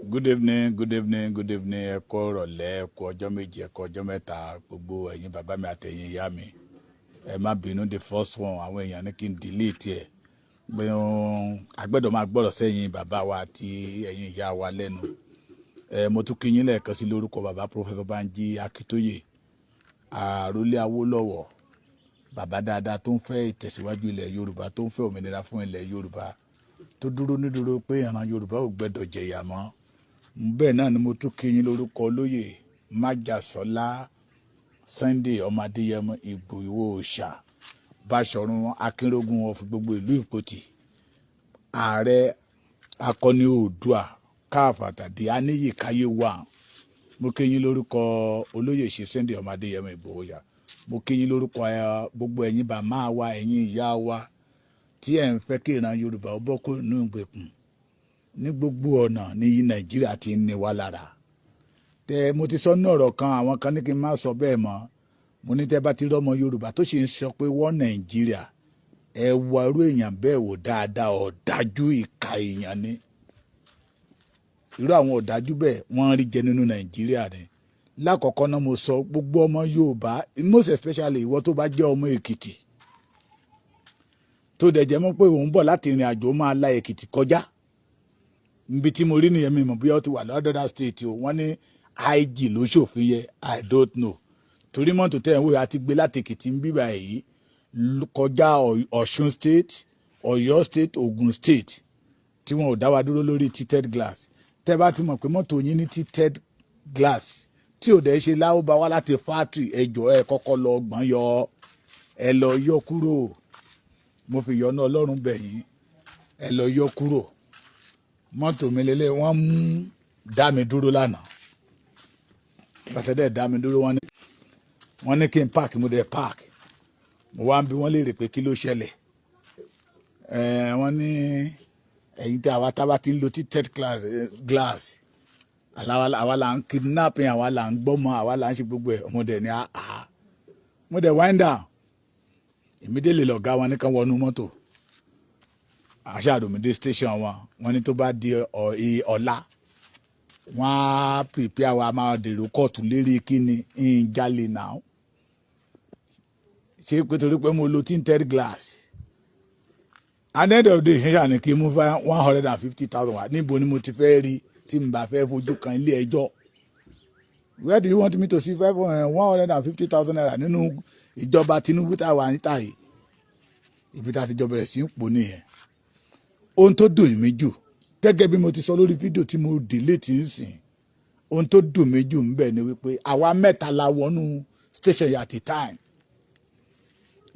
Good evening, good evening, good evening. Ẹ kú ìrọ̀lẹ́, ẹ kú ọjọ́ 2, ẹ kú ọjọ́ 3, gbogbo ẹ̀yin bàbá mi àtẹ̀yin ìyá mi. Ẹ má bínú, the first one, àwọn èèyàn ní kí n delete ẹ̀ pé a gbọ́dọ̀ máa gbọ́dọ̀ sẹ́yìn bàbá wa àti ẹ̀yin ìyá wa lẹ́nu. Ẹ mo tún kí yín lẹ́ẹ̀kan sí lórúkọ bàbá Professor Banji Akíntóyè, àrólé Awólọ́wọ̀, bàbá dáadáa tó ń fẹ́ ìtẹ̀síwájú ilẹ̀ Yorùbá, tó ń fẹ́ òmìnira fún ilẹ̀ Yorùbá, tó dúró nídúró pé ìran Yorùbá ò gbẹ́dọ̀ jẹ̀yà mọ́. Bẹ́ẹ̀ náà ni mo tún kí yín lórúkọ olóyè Májàsọ́lá Sunday ọmọ Adéyẹmọ Ìgbòho Òòṣà, Báṣọ̀run Akínrógun of gbogbo ìlú Ìpotì, ààrẹ akọni Oòduà káfàtàdé aníyíkáyé wà. Mo kí yín lórúkọ olóyè ṣe Sunday ọmọ Adéyẹmọ Ìgbòho Òòṣà. Mo kí yín lórúkọ gbogbo ẹ̀yin bàmá wa, ẹ̀yin ìyá wa tí ẹ̀ ń fẹ́ kí ìran Yorùbá ó bọ́ kúrò nínú ìgbèkùn ní gbogbo ọ̀nà ní Nàìjíríà ti ń ní wa lára. Tẹ mo ti sọ ní ọ̀rọ̀ kan, àwọn kan ní kí n má sọ bẹ́ẹ̀ mọ́. Mo ní tẹ́ bá ti rọ́mọ Yorùbá tó ṣe ń sọ pé wọ́n Nàìjíríà, ẹ wọ irú èèyàn bẹ́ẹ̀ wò dáadáa, ọ̀dájú ìka èèyàn ni. Irú àwọn ọ̀dájú bẹ́ẹ̀, wọ́n rí jẹ nínú Nàìjíríà ni. Lákọ̀ọ́kọ́ náà, mo sọ gbogbo ọmọ Yorùbá, most especially ìwọ tó bá jẹ́ ọmọ Èkìtì, tó dẹ̀ jẹ́ mọ́ pé òun bọ̀ láti ìrìn àjò, máa la Èkìtì kọjá. Níbi tí mo rí nìyẹn, mi mọ̀ bí ó ti wà lọ́dọ̀dà state o. Wọ́n ní IG ló ṣòfin yẹ, I don't know, torí mọ́tò tẹ̀ ń wò àti gbé láti Èkìtì ń bíbà yìí kọjá Ọ̀ṣun State, Ọ̀yọ́ State, Ògùn State, tí wọn ò dá wa dúró lórí tinted glass. Tẹ́ bá ti mọ̀ pé mọ́tò yín ní tinted glass tí ò dẹ̀ ṣe láwọ́ bá wá láti factory, ẹ jọ̀ọ́, ẹ kọ́kọ́ lọ gbọ́n yọ, ẹ lọ yọ kúrò. Mo fi yọ́nú Ọlọ́run bẹ̀ yín, ẹ lọ yọ kúrò. Mọ́tò mi lélẹ̀, wọ́n mú dá mi dúró lánàá. Pàtẹ́dẹ̀ dá mi dúró, wọ́n ní kí n park. Mo dẹ̀ park. Mo wá ń bi wọ́n léèrè pé kí ló ṣẹlẹ̀. Wọ́n ní ẹ̀yin tí àwa tábà ti ń lo tinted glass, àwa là ń kidnapping, àwa là ń gbọ́mọ, àwa là ń ṣe gbogbo ẹ̀. Ọmọdé ní àhà. Mo dẹ̀ wind down immediately. Lọ̀gá wọn ní kán wọnú mọ́tò. Àṣàròmídé station wọn, wọ́n ní tó bá di ọ̀la, wọ́n á prepare wa, máa dèrò kóòtù lérí kíni ń jalè náà. Ṣé pé torí pé mo lo tinted glass? At the end of the day, ṣe ṣàní kí n mú 150,000 wá. Níbo ni mo ti fẹ́ rí tí n bá fẹ́ fojú kan ilé ẹjọ́? Where do you want me to see five 150,000 naira nínú ìjọba Tinubu tá a wà níta yìí? Ibi tá a ti jọ bẹ̀rẹ̀ sí í pò nìyẹn. Ohun tó dùn mí jù, gẹ́gẹ́ bí mo ti sọ lórí fídíò tí mo delete ń sìn, ohun tó dùn mí jù ń bẹ̀ ni wípé àwa mẹ́ta la wọnú station yìí at a time: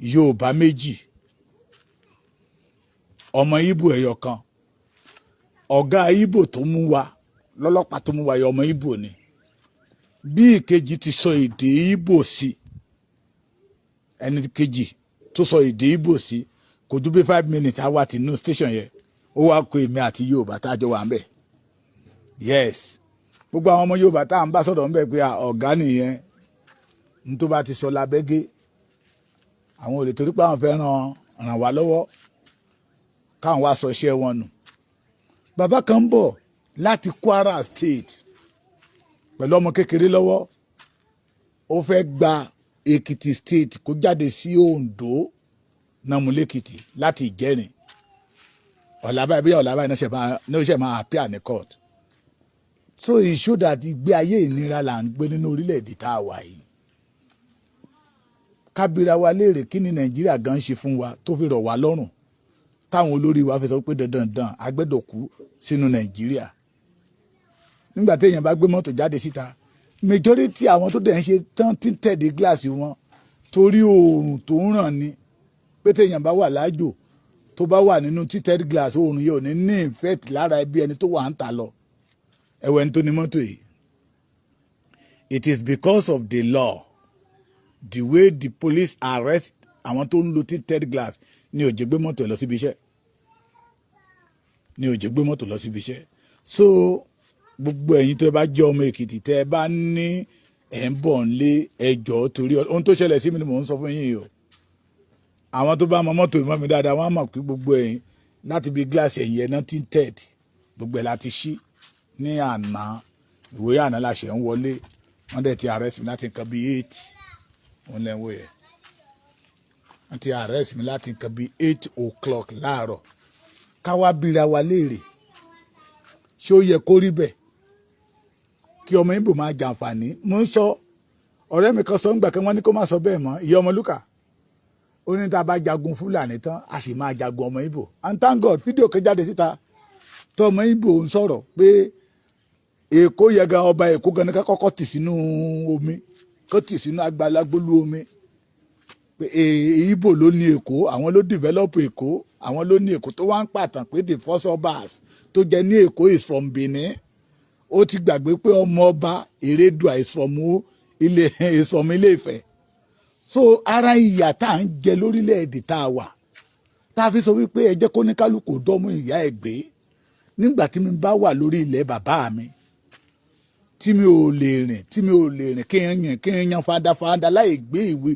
Yorùbá méjì, ọmọ Ìgbò ẹyọ kan. Ọ̀gá Ìgbò tó mú wa, lọ́lọ́pàá tó mú wa yọ, ọmọ Ìgbò ni. Bí ìkejì ti sọ èdè Ìgbò sí, ẹni kejì tó sọ èdè Ìgbò sí, kò ju bí 5 minutes àwa ti nú station yẹn. Ó wá kó èmi àti Yorùbá tá a jọ wà ń bẹ̀. Yes, gbogbo àwọn ọmọ Yorùbá tá à ń bá sọ̀rọ̀ ń bẹ̀ pé ọ̀gá nìyẹn ní tó bá ti sọ lábẹ́gẹ́, àwọn ò lè torí pé àwọn fẹ́ ràn wá lọ́wọ́ káwọn wá sọ iṣẹ́ wọn nù. Bàbá kan ń bọ̀ láti Kwara State pẹ̀lú ọmọ kékeré lọ́wọ́. Ó fẹ́ gba Èkìtì State kó jáde sí Oǹdó nàmúlẹ̀kìtì láti Ìjẹ̀rìn. Ọ̀la báyìí, bí ọ̀la báyìí ní ó ṣe máa appear ní court. So it show that ìgbé ayé ìnira là ń gbé nínú orílẹ̀-èdè tá a wà yìí. Kábíra wa léèrè, kí ni Nàìjíríà gan ṣe fún wa tó fi rọ̀ wá lọ́rùn, táwọn olórí wa fi sọ pé dandan dan a gbẹ́dọ̀ kú sínú Nàìjíríà? Nígbà téèyàn bá gbé mọ́tò jáde síta, majority àwọn tó dẹ̀ ń ṣe tán tinted glass wọn, torí oòrùn tó ń ràn ni, pé téèyàn bá wà lájò, tó bá wà nínú tinted glass, oòrùn yìí ò ní ní effect lára ẹbí ẹni tó wà ń ta lọ. Ẹwẹ́ ẹni tó ní mọ́tò yìí, it is because of the law, the way the police arrest àwọn tó ń lo tinted glass, ní ó jẹ́ gbé mọ́tò lọ síbi iṣẹ́, ní ó jẹ́ gbé mọ́tò lọ síbi iṣẹ́. So gbogbo ẹ̀yin tó bá jẹ́ ọmọ Èkìtì, tẹ́ ẹ bá ní ẹ̀ ń bọ̀ nílé, ẹjọ́, torí ohun tó ṣẹlẹ̀ sí mi ni mò ń sọ fún yín yìí o. Àwọn tó bá mọ mọ́tò ìmọ̀ mi dáadáa, wọ́n á mọ̀ pé gbogbo ẹ̀yìn láti bí gíláàsì ẹ̀yìn ẹ̀ náà tinted, gbogbo ẹ̀ láti ṣí. Ní àná, ìwòye àná la ṣe ń wọlé. Wọ́n dẹ̀ ti arrest mi láti nǹkan bíi 8. Òun lẹ́ ń wò yẹn. Wọ́n ti arrest mi láti nǹkan bíi 8 o'clock láàárọ̀. Káwá bíra wa léèrè, ṣé ó yẹ kó rí bẹ́ẹ̀ kí ọmọ Ìgbò máa jàǹfààní? Mo ń sọ, ọ̀rẹ́ mi kan sọ ń gbà kí wọ́n ní kó má sọ bẹ́ẹ̀ mọ́. Ìyá Ọmọlúkà, ó ní tá a bá jagun Fúlàní tán, a sì máa jagun ọmọ Ìgbò. And thank God, fídíò kan jáde síta tó ọmọ Ìgbò ń sọ̀rọ̀ pé Èkó yẹ gan, ọba Èkó gan ni ká kọ́kọ́ tì sínú omi, kó tì sínú agbalagbólú omi, pé Ìgbò ló ní Èkó, àwọn ló develop Èkó, àwọn ló ní Èkó. Tó wá ń pàtàn pé the first obas tó jẹ ní Èkó is from Benin. Ó ti gbàgbé pé ọmọ ọba Erédùà is from Ilé Ifẹ̀. So ara ìyà tá à ń jẹ lórílẹ̀‐èdè tá a wà, tá a fi sọ wípé ẹ jẹ́ kó ní kálukú dọ́mú ìyá ẹ̀ gbé. Nígbà tí mi bá wà lórí ilẹ̀ bàbá mi, tí mi ò lè rìn, tí mi ò lè rìn, kí n yàn, kí n yan fandafanda láì gbé ìwé,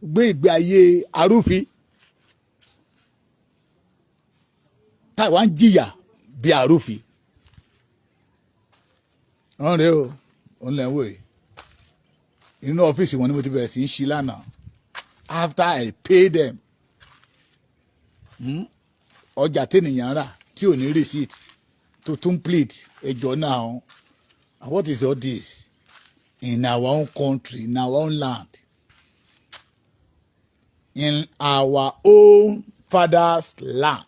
gbé ìgbé ayé arúfin, táwa ń jìyà bí arúfin. Wọ́n rèé o, òun lẹ́ ń wò yìí. Inú ọ́fíìsì wọn ni mo ti bẹ̀rẹ̀ sí í ṣí lánàá after I pay them. Ọjà tènìyàn rà tí ò ní receipt tó tún plead ẹjọ́ náà. What is all this in our own country, in our own land, in our own father's land?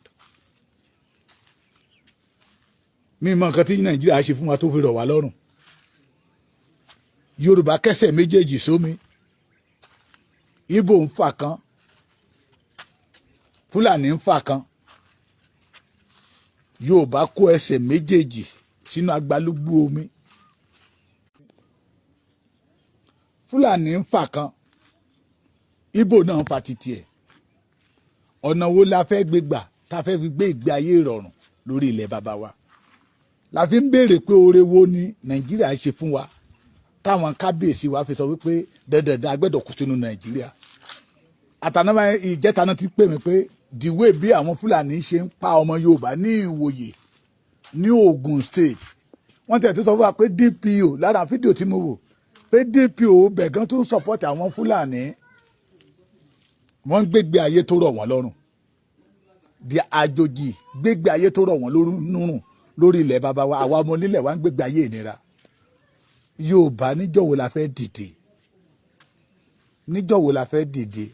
Mi mọ nǹkan tí Nàìjíríà ṣe fún wa tó fi rọ̀ wá lọ́rùn. Yorùbá kẹsẹ̀ méjèèjì sómi, Ìgbò ń fà kan, Fúlàní ń fà kan, Yorùbá kó ẹsẹ̀ méjèèjì sínú agbalúgbú omi. Fúlàní ń fà kan, Ìgbò náà ń fa titi ẹ̀. Ọ̀nà wo la fẹ́ gbé gbà tá a fẹ́ fi gbé ìgbé ayé ìrọ̀rùn lórí ilẹ̀ bàbá wa? La fi ń béèrè pé oore wo ni Nàìjíríà ṣe fún wa táwọn kábíyèsí wa fi sọ wípé dandandan a gbẹ́dọ̀ kú sínú Nàìjíríà? Àtànáwá ìjẹta náà ti pè mí pé the way bí àwọn Fúlàní ṣe ń pa ọmọ Yorùbá ní Ìwòyè ní Ogun State. Wọ́n tẹ̀ tó sọ fún wa pé DPO, lára fídíò tí mo wò, pé DPO bẹ̀gán tó ń support àwọn Fúlàní. Wọ́n ń gbégbé ayé tó rọ̀ wọ́n lọ́rùn, di àjòjì gbégbé ayé tó rọ̀ wọ́n lọ́rùn lórí ilẹ̀ bàbá wa. Àwa ọmọ onílẹ̀ wa ń gbégbé ayé ìnira. Yorùbá, níjọ́ wo la fẹ́ dìde? Níjọ́ wo la fẹ́ dìde?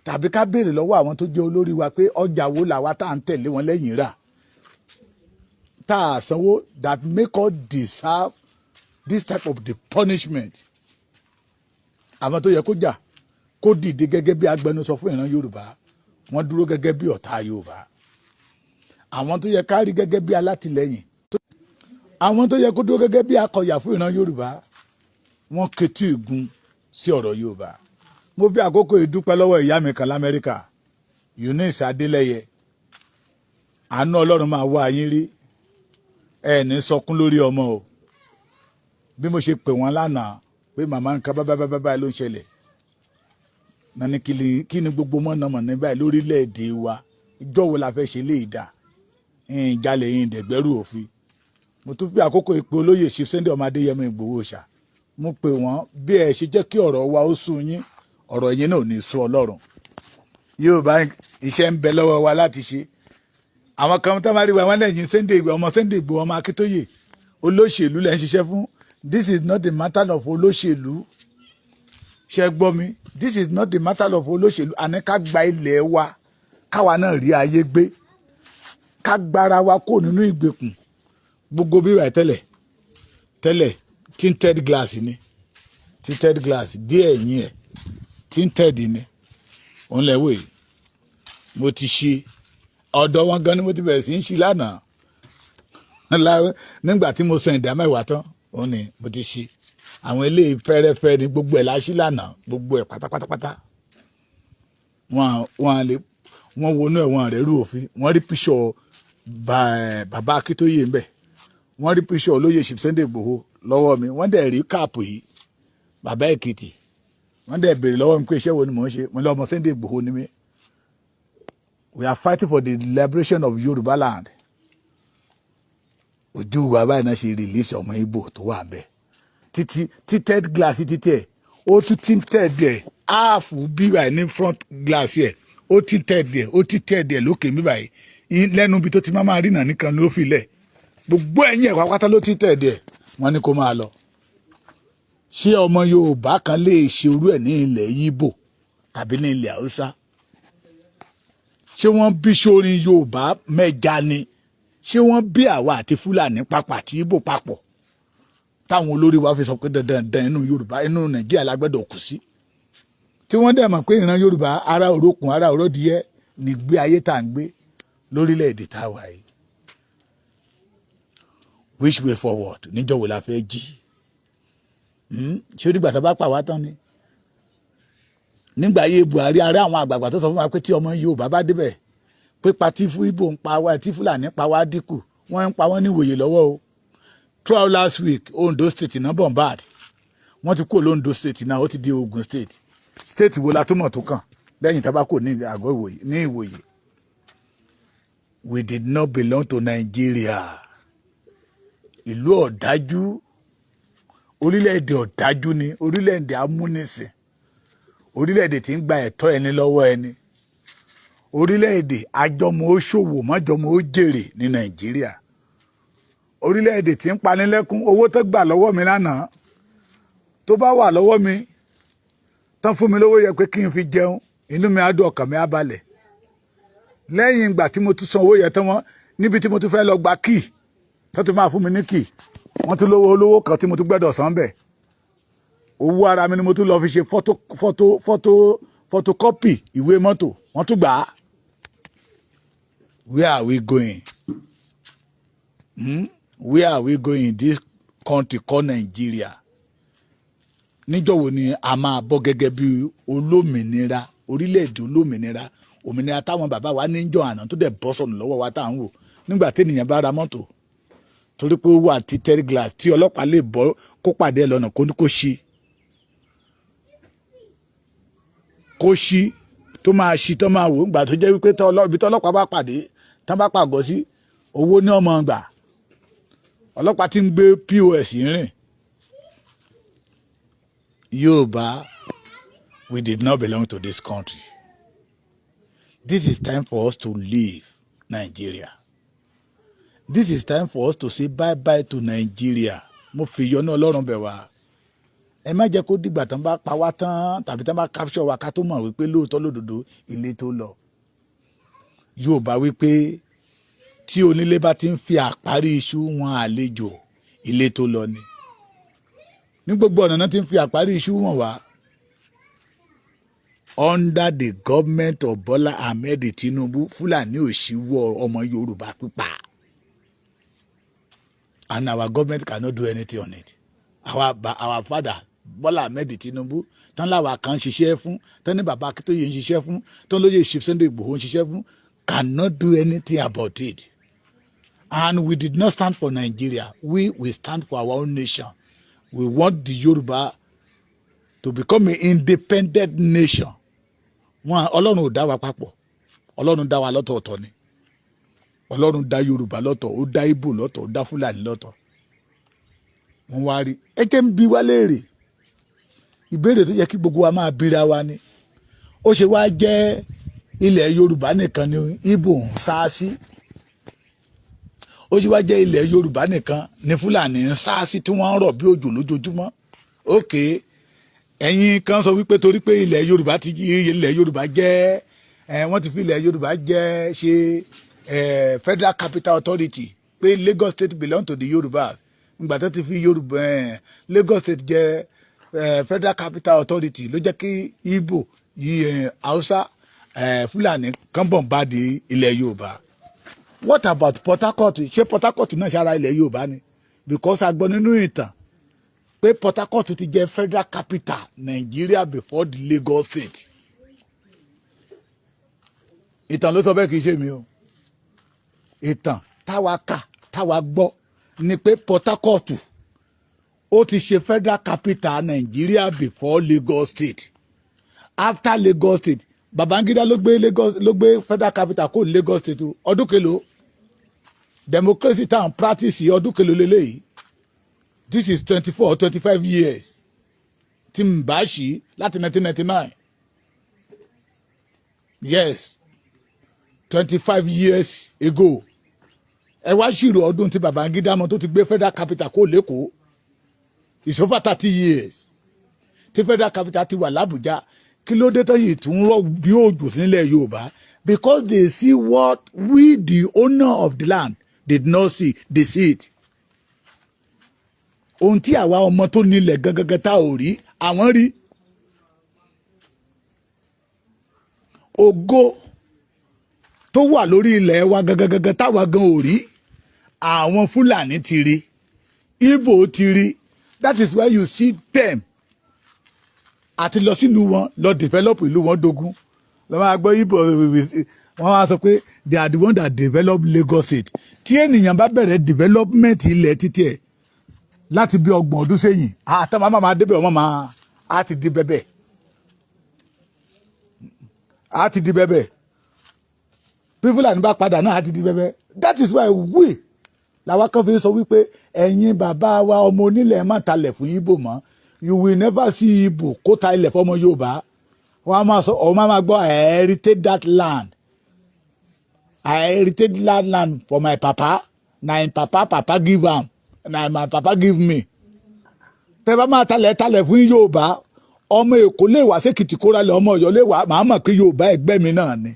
Tàbí ká béèrè lọ́wọ́ àwọn tó jẹ́ olórí wa pé ọjà wo làwa tá à ń tẹ̀lé wọn lẹ́yìn rà tá a sanwó that make us deserve this type of the punishment? Àwọn tó yẹ kó jà, kó dìde gẹ́gẹ́ bí agbẹnusọ fún ìran Yorùbá, wọ́n dúró gẹ́gẹ́ bí ọ̀tá Yorùbá. Àwọn tó yẹ ká rí gẹ́gẹ́ bí alátìlẹ́yìn, àwọn tó yẹ kó dúró gẹ́gẹ́ bí akọ̀yà fún ìran Yorùbá, wọ́n ketí ìgun sí ọ̀rọ̀ Yorùbá. Mo fi àkókò ìdúpẹ́ lọ́wọ́ ìyá mi kan l'Amẹ́ríkà, Eunice Adélẹ́yẹ. Àánú Ọlọ́run máa wá yín rí. Ẹ ní sọkún lórí ọmọ o. Bí mo ṣe pè wọ́n lánàá pé màmá, nǹkan bá bá bá ló ń ṣẹlẹ̀ nani, kí ni gbogbo mọ̀nàmọ́ná báyìí lórílẹ̀‐èdè wa? Ìjọ wo la fẹ́ ṣe lè dà ìjalè yìí dẹ̀gbẹ́rù òfin? Mo tún fi àkókò ìpè olóyè Chief Sunday ọmọ Adéyẹmọ Ìgbòho ṣá. Mo pè wọ́n, bí ẹ ṣe jẹ́ kí ọ̀rọ̀ wa ó sún yín, ọ̀rọ̀ yín náà ò ní sú Ọlọ́run. Yóò bá iṣẹ́ ń bẹ lọ́wọ́ wa láti ṣe. Àwọn kan tó máa rí wa, wọn lẹ́yìn Sunday Igboho, ọmọ Sunday Igboho, ọmọ Akíntóyè, olóṣèlú lẹ́ ń ṣiṣẹ́ fún. This is not the matter of olóṣèlú. Ṣe gbọ́ mi? This is not the matter of olóṣèlú. Àní ká gba ilẹ̀ wa, káwa náà rí ayé gbé, ká gbára wa kó nínú ìgbèkùn. Gbogbo bí wà tẹ́lẹ̀ tẹ́lẹ̀, tinted glass ni, tinted glass díẹ̀, ẹ̀yìn ẹ̀ tinted ni. Òun lẹ́wọ̀ yìí, mo ti ṣe ọ̀dọ̀ wọn gan ni mo ti bẹ̀rẹ̀ sí í ṣí lánàá. Nígbà tí mo san ìdá mẹ́wàá tán, òun ni mo ti ṣí. Àwọn eléyìí fẹ́rẹ́fẹ́ ni, gbogbo ẹ̀ láṣí lánàá, gbogbo ẹ̀ pátápátápátá. Wọn lè wọ́n wọnú ẹ̀, wọ́n rẹ̀ rú òfin. Wọ́n rí píṣọ̀ bàbá Akíntóyè ńbẹ̀, wọ́n rí píṣọ̀ olóyè Chief Sunday Igboho lọ́wọ́ mi, wọ́n dẹ̀ rí cap yìí, bàbá Èkìtì. Wọ́n dẹ̀ béèrè lọ́wọ́ mi pé iṣẹ́ wo ni mò ń ṣe. Mo lọ́ ọmọ Sunday Igboho ni mí. We are fighting for the liberation of Yoruba land. Ojú wa báyìí náà ṣe release ọmọ Ìgbò tó wà bẹ́ẹ̀ títí tinted glass títí ẹ̀, ó tún tinted ẹ̀ half bí báyìí ní front glass ẹ̀, ó tinted ẹ̀, ó tinted ẹ̀ lókè bí báyìí lẹ́nu ibi tó ti máa rí náà nìkan ló fi lẹ̀. Gbogbo ẹ̀yìn ẹ̀ pápátá ló tinted ẹ̀. Wọ́n ní kó máa lọ. Ṣé ọmọ Yorùbá kan lè ṣe irú ẹ̀ ní ilẹ̀ Ìgbò tàbí ní ilẹ̀ Haúsá? Ṣé wọ́n bí sórin Yorùbá mẹ́ja ni? Ṣé wọ́n bí àwa àti Fúlàní papọ̀ àti Ìgbò papọ̀ táwọn olórí wa fi sọ pé dandan dandan inú Yorùbá, inú Nàìjíríà la gbọ́dọ̀ kù sí, tí wọ́n dẹ̀ mọ̀ pé ìran Yorùbá ara òrókùn ara òródìyẹ nígbé ayé tá à ń gbé lórílẹ̀‐èdè tá a wà yìí? Which way forward? Níjọ́ wo la fẹ́ jí? Ṣé ó dìgbà tó bá pa wá tán ni? Nígbà ayé Buhari, ará àwọn àgbààgbà tó sọ fún wa pé tí ọmọ Yorùbá bá débẹ̀, pípa tí Ìgbò ń pa wá, tí Fúlàní pa wá dínkù. Wọ́n ń pa wọ́n ní Ìwòye lọ́wọ́ o. Throughout last week, Ondo State náà bombard. Wọ́n ti kúrò lóńdó State náà, ó ti di Ogun State. State wo la túmọ̀ tó kàn lẹ́yìn tá a bá kò ní àgọ́ Ìwòye ní Ìwòye? We did not belong to Nigeria. Ìlú ọ̀dájú, orílẹ̀-èdè ọ̀dájú ni, orílẹ̀-èdè amúnisìn, orílẹ̀-èdè tí ń gba ẹ̀tọ́ ẹni lọ́wọ́ ẹni, orílẹ̀-èdè àjọmọ̀ ó ṣòwò mọ́jọmọ̀ ó jèrè ní Nàìjíríà, orílẹ̀-èdè tí ń panilẹ́kún. Owó tó gbà lọ́wọ́ mi lánàá, tó bá wà lọ́wọ́ mi tán, fún mi lówó yẹ pé kí n fi jẹun, inú mi á dùn, ọkàn mi á balẹ̀. Lẹ́yìn ìgbà tí mo tún san owó yẹn tán, wọ́n níbi tí mo tún fẹ́ lọ gba key tó tún máa fún mi ní key, wọ́n tún lówó olówó kan tí mo tún gbẹ́dọ̀ san bẹ̀. Owó ara mi ni mo tún lọ fi ṣe photocopy ìwé mọ́tò, wọ́n tún gbà á. Where are we going? Hmm? Where are we going in this country called Nigeria? Níjọ́ wo ni a máa bọ́ gẹ́gẹ́ bí olómìnira, orílẹ̀-èdè olómìnira, òmìnira táwọn bàbá wa níjọ́ àná tó dẹ̀ bọ́ sọnù lọ́wọ́ wa, tá à ń wò nígbà téèyàn bá ra mọ́tò torí pé ó wà tinted glass, tí ọlọ́pàá lè bọ́ kó pàdé ẹ lọ́nà, kó ní kó ṣí, kó ṣí, tó máa ṣí, tó máa wò? Nígbà tó jẹ́ wípé ibi tí ọlọ́pàá bá pàdé tán bá pàgọ́ sí, owó ní ọmọ gbà. Ọlọ́pàá ti ń gbé POS rìn. Yorùbá, we did not belong to this country. This is time for us to leave Nigeria. This is time for us to say bye bye to Nigeria. Mo fi ìyọ́nú Ọlọ́run bẹ̀ wá, ẹ má jẹ́ kó dìgbà tán bá pa wá tán tàbí tán bá capture wa ká tó mọ̀ wípé lóòótọ́ lódodo ilé tó lọ. Yorùbá wípé tí onílé bá ti ń fi àparí iṣu wọn àlejò, ilé tó lọ ni. Ní gbogbo ọ̀nà náà ti ń fi àparí iṣu wọn wá. Under the government of Bola Ahmed Tinubu, Fúlàní ò ṣíwọ́ ọmọ Yorùbá pípa, and our government cannot do anything on it. Our father Bola Ahmed Tinubu tán láwa kan ṣiṣẹ́ fún, tán ní bàbá Akíntóyè ń ṣiṣẹ́ fún, tán lóye Chief Sunday Igboho ń ṣiṣẹ́ fún, cannot do anything about it. And we did not stand for Nigeria. We stand for our own nation. We want the Yoruba to become an independent nation. Wọn Ọlọ́run ò dá wa papọ̀, Ọlọ́run dá wa lọ́tọ̀ọ̀tọ̀ ni. Ọlọ́run dá Yorùbá lọ́tọ̀, ó dá Ìgbò lọ́tọ̀, ó dá Fúlàní lọ́tọ̀. Wọ́n wá rí ẹ jẹ́ ń bi wá léèrè ìbéèrè tó yẹ kí gbogbo wa máa bíra wa ni: ó ṣe wá jẹ́ ilẹ̀ Yorùbá nìkan ni Ìgbò ń sá sí? Ó ṣe wá jẹ́ ilẹ̀ Yorùbá nìkan ni Fúlàní ń sá sí tí wọ́n ń rọ̀ bí òjò lójoojúmọ́? Ókè, ẹ̀yin kan sọ wípé torí pé ilẹ̀ Yorùbá ti ilẹ̀ Yorùbá jẹ́ ẹ, wọ́n ti fi ilẹ̀ Yorùbá jẹ́ ṣe ẹ Federal Capital Authority, pé Lagos State belong to the Yorùbá. Ìgbà tó ti fi Yorùbá ẹ Lagos State jẹ́ ẹ Federal Capital Authority ló jẹ́ kí Ìgbò yí ẹ Haúsá ẹ Fúlàní kan bọ̀ ń bá di ilẹ̀ Yorùbá. What about Port Harcourt? Ṣé Port Harcourt náà ṣara ilẹ̀ Yorùbá ni? Because a gbọ́ nínú ìtàn pé Port Harcourt ti jẹ́ federal capital Nigeria before the Lagos State. Ìtàn ló sọ bẹ́ẹ̀, kì í ṣe mi o. Ìtàn táwa kà, táwa gbọ́ ni pé Port Harcourt ó ti ṣe federal capital Nigeria before Lagos State. After Lagos State, Babangida ló gbé Lagos, ló gbé federal capital kó Lagos State o. Ọdún kelòó? Democracy tá à ń practice, ọdún kelo lélẹ́yìí? This is 24 or 25 years tí n bá ṣí láti 1999. Yes, 25 years ago. Ẹ wá ṣírò ọdún tí Babangida mọ tó ti gbé federal capital kó l'Ékòó. It's over 30 years tí federal capital ti wà l'Ábùjá. Kí ló dé tó yìí tún rọ bí òjò nílẹ̀ Yorùbá? Because they see what we, the owner of the land, did not see. They see it. Ohun tí àwa ọmọ tó nílẹ̀ gangan tá ò rí, àwọn rí. Ògo tó wà lórí ilẹ̀ wa gangan táwa gan ò rí, àwọn Fúlàní ti rí, Ìgbò ti rí. That is why you see them àti lọ sílùú wọn, lọ develop ìlú wọn dogun. Lọ máa gbọ́ Ìgbò, wọ́n wá sọ pé they are the one that develop Lagos State. Tí ènìyàn bá bẹ̀rẹ̀ development ilẹ̀ títí ẹ̀ láti bí 30 ọdún sẹ́yìn, àtàwọn máa máa débẹ̀, wọ́n máa á ti di bẹ́bẹ̀, á ti di bẹ́bẹ̀. Bí Fúlàní bá padà náà, á ti di bẹ́bẹ̀. That is why we làwa kan fi sọ wípé ẹ̀yin bàbá wa, ọmọ onílẹ̀, má talẹ̀ fún Ìgbò mọ́. You will never see Ìgbò kó ta ilẹ̀ fọmọ Yorùbá. Wọ́n á máa sọ, ọmọ máa gbọ́, "I heritage that land. I heritage that land for my papa. Na him papa papa give am, na my papa give me." Tẹ́ bá máa talẹ̀, talẹ̀ fún Yorùbá. Ọmọ Èkó lè wá sékìtì kóra lẹ̀, ọmọ Ọ̀yọ́ lè wá, màá mọ̀ pé Yorùbá ẹgbẹ́ mi náà ni.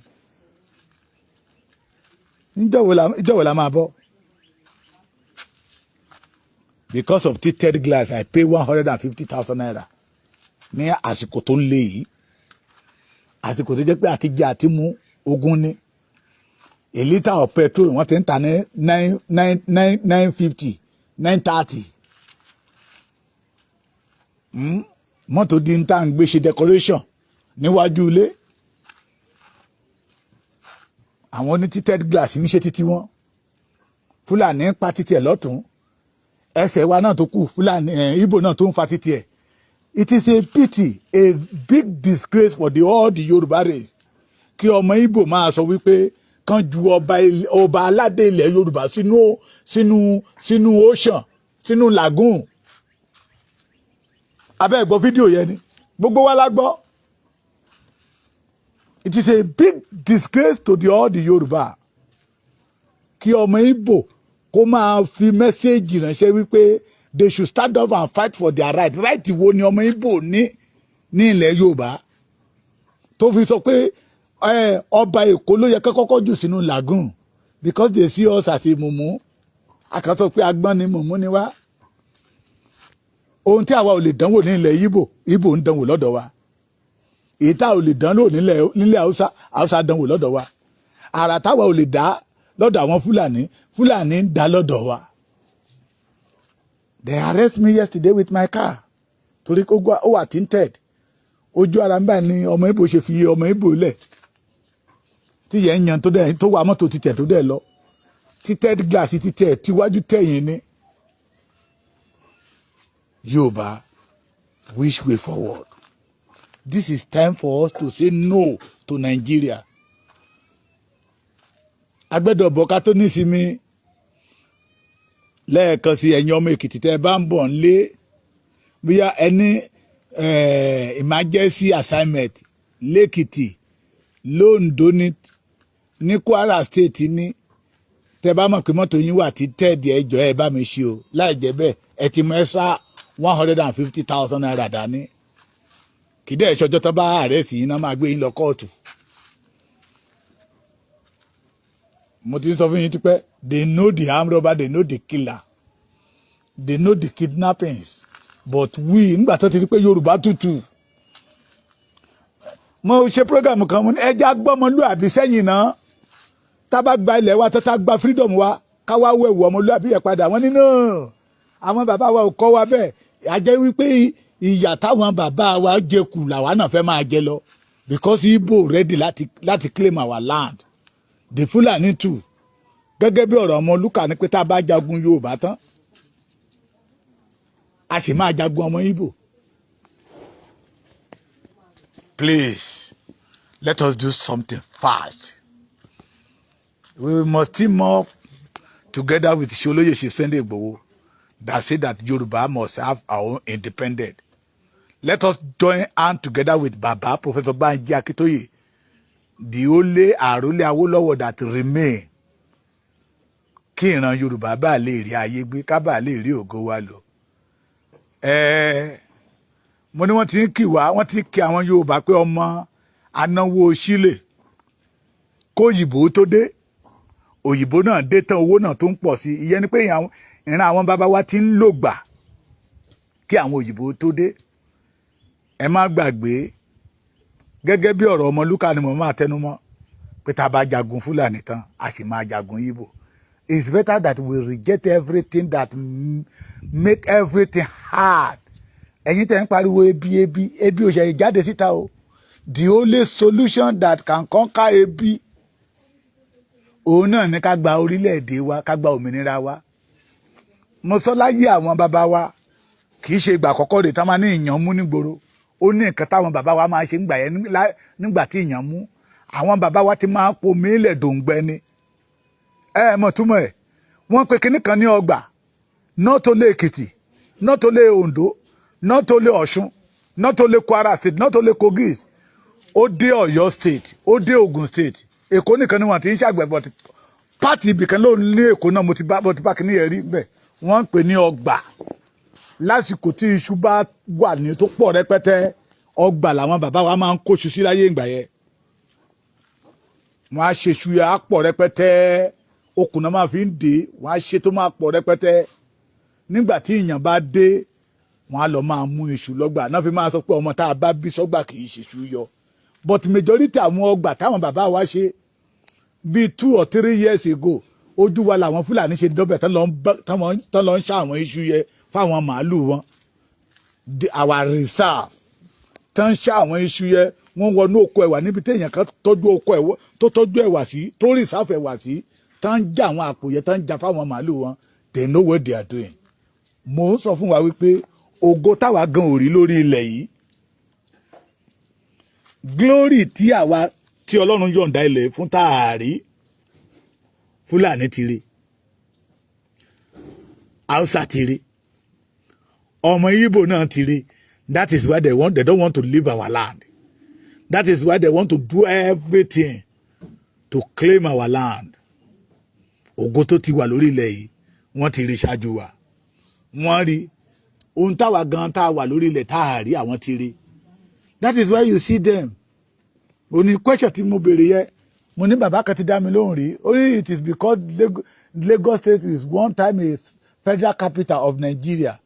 Níjọ́ wo la máa bọ́? Because of tinted glass, I pay ₦150,000 ní àsìkò tó ń lé yìí, àsìkò tó jẹ́ pé àti jẹ àti mú ogún ní. A litre of petrol, wọ́n ti ń tà ní nine nine nine nine fifty, 930. Mọ́tò di ń tà ń gbé ṣe decoration níwájú ilé. Àwọn oní tinted glass ń ṣe títí wọn, Fúlàní ń pa títí ẹ̀ lọ́tún, ẹsẹ̀ wa náà tó kù, Fúlàní ẹ̀ Ìgbò náà tó ń fa títí ẹ̀. It is a pity, a big disgrace for the all the Yorùbá race kí ọmọ Ìgbò máa sọ wípé kán ju ọba aládé ilẹ̀ Yorùbá sínú ocean, sínú lagoon. Abẹ́ ìgbọ́ fídíò yẹn ni gbogbo wa la gbọ́. It is a big disgrace to the all the Yorùbá kí ọmọ Ìgbò kó máa fi message ránṣẹ́ wípé they should stand up and fight for their right. Right wo ni ọmọ Ìgbò ní ní ilẹ̀ Yorùbá tó fi sọ pé ọba Èkó ló yẹ kọ́kọ́ jù sínú lagoon? Because they see us as a mumu. Àkàtọ̀ pé agbọ́n ni, mumu ni wá. Ohun tí àwa ò lè dánwò ní ilẹ̀ Ìgbò, Ìgbò ń dánwò lọ́dọ̀ wa. Èyí tá ò lè dánwò nílẹ̀ Haúsá, Haúsá dánwò lọ́dọ̀ wa. Àrà táwa ò lè dá lọ́dọ̀ àwọn Fúlàní, Fúlàní ń dá lọ́dọ̀ wa. They arrest me yesterday with my car torí kó ó wà tinted. Ojú ara ń báyìí ni ọmọ Ìgbò ṣe fi ọmọ Ìgbò lẹ̀ tí yẹn ń yan tó dẹ̀ tó wà mọ́tò títẹ̀ tó dẹ̀ lọ. Tinted glass títẹ̀ tíwájú tẹ̀yìn ni. Yorùbá, which way forward? This is time for us to say no to Nigeria. Agbẹ́dọ̀bọ̀ ká tó nísinmi. Lẹ́ẹ̀kan sí, ẹ̀yin ọmọ Èkìtì, tẹ́ ẹ bá ń bọ̀ nílé, bóyá ẹni emergency assignment lẹ́kìtì, lóńdó, ní Kwara State ní, tẹ́ bá mọ̀ pé mọ́tò yín wà tí tẹ́ẹ̀dì, ẹjọ́ ẹ bá mi ṣe o. Láì jẹ́ bẹ́ẹ̀, ẹ ti mọ extra ₦150,000 dání. Kì í dẹ̀ ṣọjọ́ tó bá arrest yín náà máa gbé yín lọ kóòtù. Mo ti ń sọ fún yín tipẹ́, they know the armed robber, they know the killer, they know the kidnappings, but we, nígbà tó ti di pé Yorùbá tutù, mo ṣe program kan, mo ní ẹja gbọ́mọlúàbí sẹ́yìn náà. Tá bá gba ilẹ̀ wa tó, tá gba freedom wa, ká wá wẹ̀wù ọmọlúàbí yẹn padà. Wọ́n ní náà àwọn bàbá wa ò kọ́ wa bẹ́ẹ̀. A jẹ́ wípé ìyà táwọn bàbá wa jẹ kù làwa náà fẹ́ máa jẹ lọ, because Igbo ready láti claim our land, the Fulani too. Gẹ́gẹ́ bí ọ̀rọ̀ ọmọ Lúkà ní pé tá a bá jagun Yorùbá tán, a sì máa jagun ọmọ Igbo. Please, let us do something fast. We must team up. Together with Ṣolóyè ṣe Sunday Igboho that say that Yoruba must have our own independent. Let us join hand together with Baba Professor Banji Akintoye, the only àrólé Awólọ́wọ̀ that remain, kí ìran Yorùbá bá lè rí ayé gbé, ká bá lè rí ògo wa lò. Mo ní wọ́n ti ń kì wá, wọ́n ti ń kí àwọn Yorùbá pé ọmọ anáwó sílẹ̀ kó òyìnbó tó dé. Òyìnbó náà dé tán, owó náà tó ń pọ̀ sí. Ìyẹn ni pé ìran àwọn bàbá wa ti ń lò gbà kí àwọn òyìnbó tó dé. Ẹ má gbàgbé, gẹ́gẹ́ bí ọ̀rọ̀ Ọmọlúkà ni mo máa tẹnu mọ́ pé tá a bá jagun Fúlàní tán, a sì máa jagun Ìgbò. It's better that we reject everything that make everything hard. Ẹ̀yin tẹ̀ ń pariwo ebi, ebi, ebi ò ṣe jáde síta o. The only solution that can conquer ebi, òun náà ní ká gba orílẹ̀-èdè wa, ká gba òmìnira wa. Mo sọ láyé àwọn bàbá wa, kì í ṣe ìgbà àkọ́kọ́ rè tá máa ní ìyàn mú nígboro. Ó ní nǹkan táwọn bàbá wa máa ṣe ńgbà yẹn. Nígbà tí ìyàn mú, àwọn bàbá wa ti máa pomi ilẹ̀ dòǹgbẹ ni. Ẹ mọ̀ túmọ̀ ẹ̀, wọ́n pe kinní kan ní ọgbà. Not only Èkìtì, not only Oǹdó, not only Ọ̀ṣun, not only Kwara State, not only Kogi, ó dé Ọ̀yọ́ State, ó dé Ògùn State. Èkó nìkan ni wọ́n ti ń ṣàgbẹ̀, but part ibìkan ló ní Èkó náà. Mo ti bá kinní yẹn rí bẹ́ẹ̀. Wọ́n ń pè ní ọgbà. Lásìkò tí iṣu bá wà ní tó pọ̀ rẹpẹtẹ, ọgbà làwọn bàbá wa máa ń kóṣu sí láyé ìgbà yẹn. Wọ́n á ṣe iṣu yẹn, á pọ̀ rẹpẹtẹ. Okùn náà máa fi ń dè. Wọ́n á ṣe tó máa pọ̀ rẹpẹtẹ. Nígbà tí ìyàn bá dé, wọ́n á lọ máa mú iṣu lọ́gbà náà. Fi máa sọ pé ọmọ tá a bá bí sọ́gbà kì í ṣe iṣu yọ. But majority àwọn ọgbà táwọn bàbá wa ṣe bíi 2 or 3 years ago, ojú wa làwọn Fúlàní ṣe dọ́bẹ̀ tán lọ ń ṣá àwọn iṣu yẹ fáwọn màálù wọn. Our reserve tán ń ṣá àwọn iṣu yẹ, wọ́n wọnú oko ẹ̀wà níbi téèyàn kan tọ́jú oko ẹ̀wà, tó tọ́jú ẹ̀wà sí, tó reserve ẹ̀wà sí, tán ń já àwọn àpò yẹn, tán ń já fáwọn màálù wọn. They know what they are doing. Mò ń sọ fún wa wípé ògo táwa gan ò rí lórí ilẹ̀ yìí, glory tí àwa tí Ọlọ́run yọ̀ǹda ilẹ̀ fún táàrí, Fúlàní ti rí, Haúsá ti rí, ọmọ Ìgbò náà ti rí. That is why they don't want to leave our land. That is why they want to do everything to claim our land. Ògo tó ti wà lórí ilẹ̀ yìí, wọ́n ti rí ṣáájú wa. Wọ́n rí ohun táwa gan tá a wà lórí ilẹ̀ tá a rí, àwọn ti rí. That is why you see them. Ó ní question tí mo béèrè yẹ, mo ní bàbá kan ti dá mi lóhùn rí. Ó ní it is because Lagos State is one time a federal capital of Nigeria.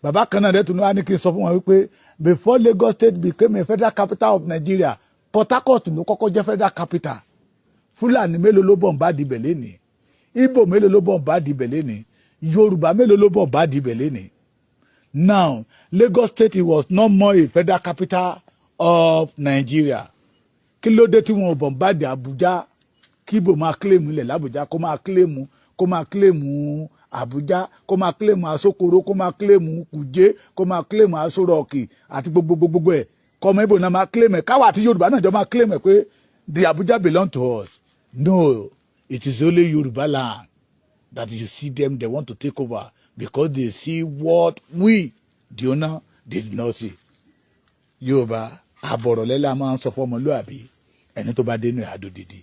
Bàbá kan náà dẹ́tun wá ní kí n sọ fún wọn wípé before Lagos State became a federal capital of Nigeria, Port Harcourt ló kọ́kọ́ jẹ́ federal capital. Fúlàní mélòó ló bọ̀ ń bá dibẹ̀ lénìí? Ìgbò mélòó ló bọ̀ ń bá dibẹ̀ lénìí? Yorùbá mélòó ló bọ̀ ń bá dibẹ̀ lénìí? Now Lagos State was no more a federal capital of Nigeria. Kí ló dé tí wọn ò bọ̀ ń bá di Abuja, kí Ìgbò máa claim ilẹ̀ l'Abuja, kó máa claim Abuja, kó máa claim Asokoro, kó máa claim Kuje, kó máa claim Aso Rock àti gbogbo gbogbo ẹ̀, kọ́mọ Ìgbò náà máa claim ẹ̀, káwa àti Yorùbá náà jọ máa claim ẹ̀ pé the Abuja belong to us? No, it is only Yoruba land that you see them, they want to take over because they see what we, the owner, did not see. Yorùbá àbọ̀rọ̀lẹ́lá máa ń sọ fọmọlúàbí, ẹni tó bá dénú ẹ̀ àdó dìdí.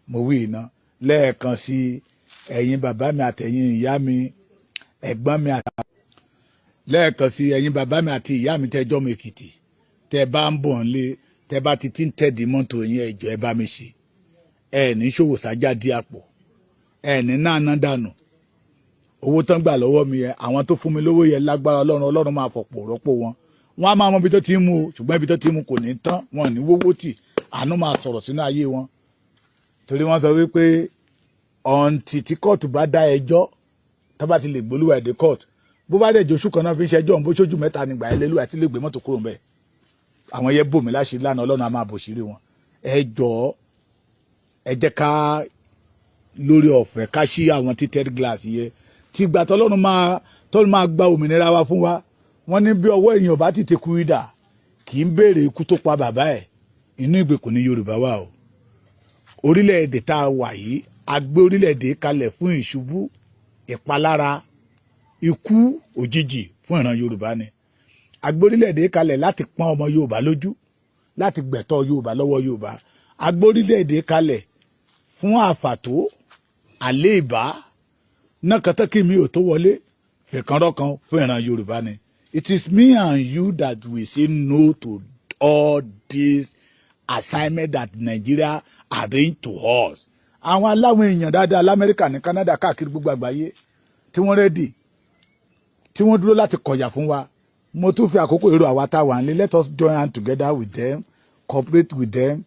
Mo wí iná lẹ́ẹ̀kan sí, ẹ̀yin bàbá mi àtẹ̀yin ìyá mi, ẹ̀gbọ́n mi àti lẹ́ẹ̀kan sí, ẹ̀yin bàbá mi àti ìyá mi tẹ́jọ́ mi Èkìtì, tẹ́ bá ń bọ̀ nílé, tẹ́ bá ti ti ń tẹ̀dí mọ́tò yín, ẹ̀jọ̀, ẹ bá mi ṣe. Ẹ ní ṣòwò sájà dí àpò, ẹ ní náà dànù. Owó tán gbà lọ́wọ́ mi yẹn, àwọn tó fún mi lówó yẹn, lágbára Ọlọ́run, Ọlọ́run máa fọ̀pọ̀ rọ́pò wọn. Wọn á máa mọ ibi tó ti ń mú o, ṣùgbọ́n ibi tó ti ń mú kò ní tán. Wọn ní wówó tì, àánú máa sọ̀rọ̀ sínú ayé wọn, torí wọ́n sọ wípé ọ̀ǹtì tí kóòtù bá dá ẹjọ́, tó bá ti lè gbólúwà èdè kóòtù, bó bá dẹ̀ jóṣù kan náà fi ń ṣẹjọ́ òun, bó ṣojú 3 nígbà ẹ lélúwà tí lè gbé mọ́tò kúrò ńbẹ̀. Àwọn yẹn bò mí láṣìírí lánàá, Ọlọ́run á máa bò ṣírí wọn. Ẹ jọ̀ọ́, ẹ jẹ́ ká lórí ọ̀fẹ́ ká ṣí àwọn tinted glass yẹn. Tí ìgbà tọ́lọ́run máa gba òmìnira wa fún wa, wọ́n ní bí ọwọ́ èèyàn bá ti teku idà, kì í béèrè ikú tó pa bàbá ẹ̀. Inú ìgbèkùn ní Yorùbá wà o. Orílẹ̀-èdè tá a wà yìí, A gbé orílẹ̀-èdè kalẹ̀ fún ìṣubú, ìpalára, ikú òjijì fún ìran Yorùbá ni. A gbé orílẹ̀-èdè kalẹ̀ láti pọ́n ọmọ Yorùbá lójú, láti gbẹ̀tọ́ Yorùbá lọ́wọ́ Yorùbá. A gbé orílẹ̀-èdè kalẹ̀ fún àfàtó àléèbá náà kí mi ò tó wọlé fìkanrọ́kan fún ìran Yorùbá ni. It is me and you that we say no to all this assignment that Nigeria arrange to us. Àwọn aláwọn èèyàn dáadáa lamẹ́ríkà, ní Canada, káàkiri gbogbo àgbáyé, tí wọ́n ready, tí wọ́n dúró láti kọ̀yà fún wa. Mo tún fi àkókò èrò àwa tá a wà nílé, let us join hand together with them, cooperate with them.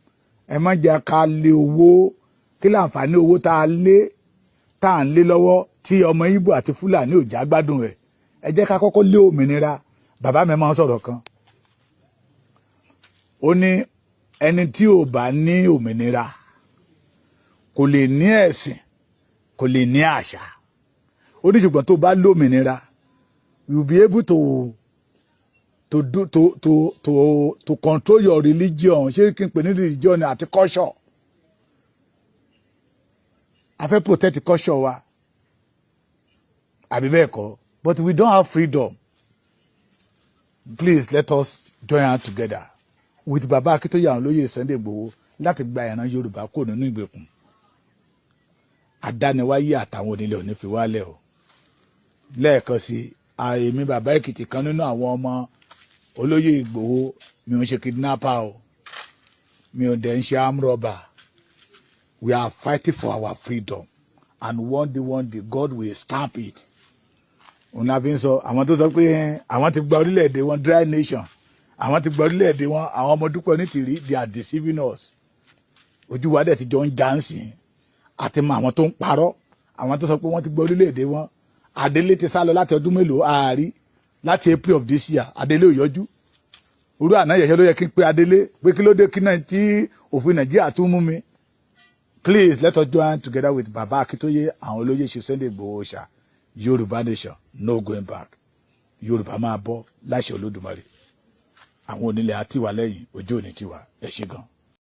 Ẹ má jẹ́ ká lé owó. Kí láǹfààní owó tá a lé, tá à ń lé lọ́wọ́, tí ọmọ Ìgbò àti Fúlàní ò já gbádùn rẹ̀? Ẹ jẹ́ ká kọ́kọ́ lé òmìnira. Bàbá mi máa ń sọ̀rọ̀ kan, ó ní ẹni tí ò bá ní òmìnira kò lè ní ẹ̀sìn, kò lè ní àṣà. Ó ní ṣùgbọ́n tó bá lómìnira, you be able to do to control your religion. Ṣé kí n pè ní religion àti culture? A fẹ́ protect culture wa, àbí bẹ́ẹ̀ kọ́? But we don't have freedom. Please, let us join hand together with Baba Akíntóyè, àwọn olóyè Sunday Igboho, láti gba ìran Yorùbá kò nínú ìgbèkùn. Àdániwáyé àtàwọn onílẹ̀ òní fi wálẹ̀ o. Lẹ́ẹ̀kan sí, àìmí bàbá Èkìtì, kan nínú àwọn ọmọ olóyè Ìgbòho. Mi ò ń ṣe kidnapper o, mi ò dẹ̀ ń ṣe arm robber. We are fighting for our freedom, and one day, one day, God will stamp it. Òun la fi ń sọ àwọn tó sọ pé àwọn ti gba orílẹ̀-èdè wọn, dry nation, àwọn ti gba orílẹ̀-èdè wọn, àwọn ọmọ Dúpẹ́ Onítìrí, they are deceiving us. Ojú wa dẹ̀ ti jọ ń já ń sìn àti mọ àwọn tó ń parọ́, àwọn tó sọ pé wọ́n ti gba orílẹ̀-èdè wọn. Adélé ti sá lọ láti ọdún mélòó àárí, láti April of this year. Adélé ò yọjú. Orú àná yẹ̀ṣẹ́ ló yẹ kí n pe Adélé pé kí ló dé, kí náà tí òfin Nàìjíríà tún mú mi. Please, let us join together with Baba Akíntóyè, àwọn olóyè ṣe Sunday Igboho ṣá. Yorùbá nation, no going back. Yorùbá máa bọ́ láṣẹ Olódùmarè. Àwọn onílẹ̀ àti wà lẹ́yìn ojú òní tiwa. Ẹ ṣé gan.